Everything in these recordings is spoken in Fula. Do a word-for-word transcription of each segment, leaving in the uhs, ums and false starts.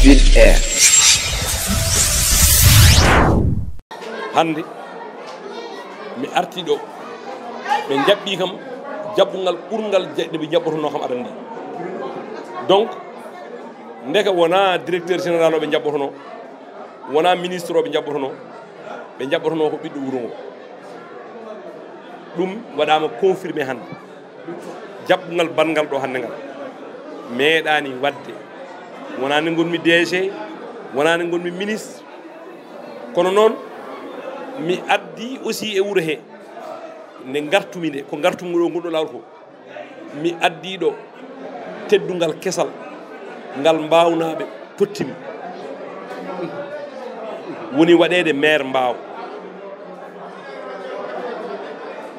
Ville Air. Hannde mi artii ɗo, ɓe njaɓɓii kam jaɓɓungal ɓurngal ja- nde ɓe njaɓɓotonoo kam aɗa anndi. Donc, ndeke wonaa directeur général o ɓe njaɓɓotonoo, wonaa ministre o ɓe njaɓɓotonoo, ɓe njaɓɓotonoo ko ɓiɗɗo wuro ngo. Ɗum waɗaama confirmé hannde. Jaɓɓungal banngal ɗo hannde ngal meeɗaani waɗde. Wonaa nde ngonmi D G, wonaa nde ngonmi ministre. Kono noon, mi addii aussi e wuro he, nde ngartumi nde, ko ngartumi ɗo ngonɗo laawol ko. Mi addii ɗo teddungal kesal ngal mbaawnaaɓe tottimi. Woni waɗeede maire Mbaaw.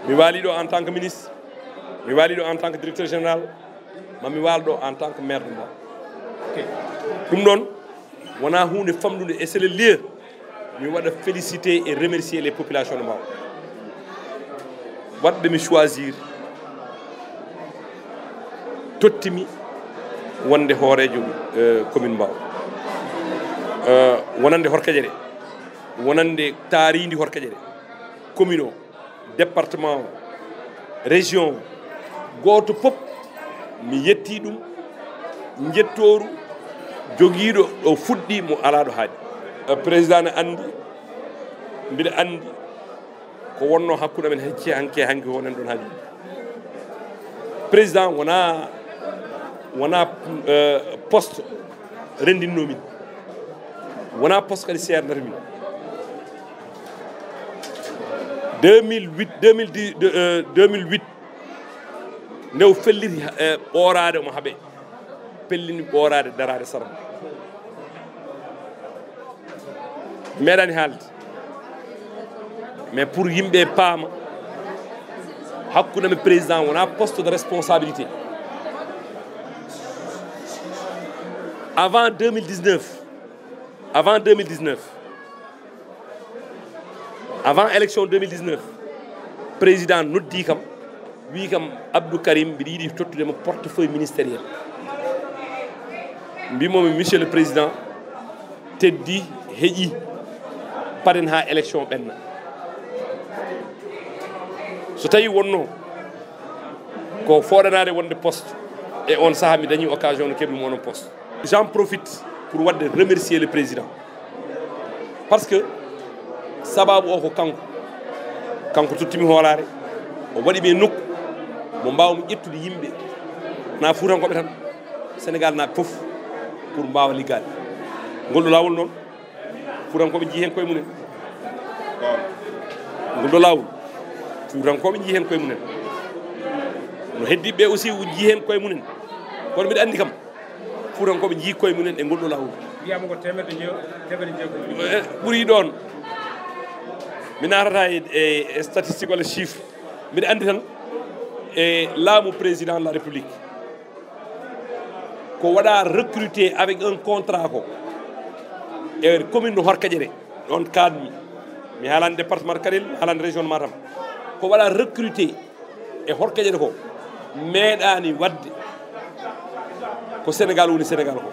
Mi waali ɗo en tant que ministre, mi waali ɗo en tant que directeur général, ma mi waal ɗo en tant que maire de Mbaaw. Ɗum noon, wonaa huunde famɗunde, et c'est le lieu mi waɗa féliciter et remercier les populations de Mbaaw. Waɗde mi choisir, tottimi wonde hooreejo, euh, commune Mbaaw, euh, wonande Horkejere, wonande taariindi Horkejere, commune o, département o, région o, gooto fof mi yettii ɗum, njettooru jogiiɗo ɗo fuɗɗi mo alaa ɗo haaɗi. Président ne anndi, mbiɗa anndi ko wonnoo hakkunde amen hecci hanke, hanke wonani ɗon haaɗi. Président wonaa, wonaa, euh, poste renndinno min, wonaa poste kadi seernata min. Deux mille huit, deux mille dix, de, euh, deux mille huit, nde o felliti, eh, ɓooraade omo haɓe, pellini ɓooraade daraade sara. Meeɗani haalde, mais pour yimɓe paama, hakkunde amen président wonaa poste de responsabilité. Avant deux mille dix-neuf, avant deux mille dix-neuf, avant élection deux mille dix-neuf, président noddi kam, wi kam, Abdou Karim, mbiɗa yiɗi tottude mo portefeuille ministériel. Mbimomi, monsieur le président, teddi, heƴi, paren ha élection ɓenna. So tawi wonno ko fooɗanaade wonde poste, e on saha mi dañi occasion no keɓmi onon poste. J'en profite pour waɗde remercier le président, parce que sababu o ko kanko. Kanko tottimi hoolaare, o waɗi mi e nokku mo mbaawmi ƴettude yimɓe, na Fuutankooɓe tan, Sénégal naaɓe fof, pour mbaawa liggaade. Ngol ɗo laawol noon, Fuutankooɓe njii heen koye mumen. Ngol ɗo laawol, Fuutankooɓe njii heen koye mumen. No heddiiɓe ɓe aussi njii heen koye mumen. Kono mbiɗa anndi kam, Fuutankooɓe njii koye mumen e ngol ɗo laawol. Wiyama ko teemedde jeego, teemedde jeego. Eh, ɓuri ɗoon. Mi naatata e, e, e statistique walla chiffre. Mbiɗa anndi tan e laamu président de la République, ko waɗa recruté avec un contrat ko e commune de Horkadiéré, ɗoon kaanmi. Mi haalani département de Kanel, mi haalani région de Matam. Ko waɗa recruté e Horkadiéré ko meeɗaani waɗde. Ko Sénégal woni Sénégal ko.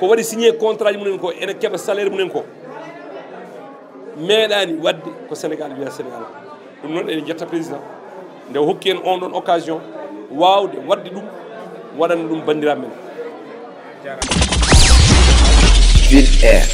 Ko waɗi signé contrat ji mumen ko, ene keɓa salaire mumen ko, meeɗaani waɗde ko Sénégal wiya Sénégal ko. Ɗum noon, eɗen njetta président nde o hokki en on ɗon occasion waawde waɗde ɗum, waɗana ɗum banndiraaɓe men. Ville Air.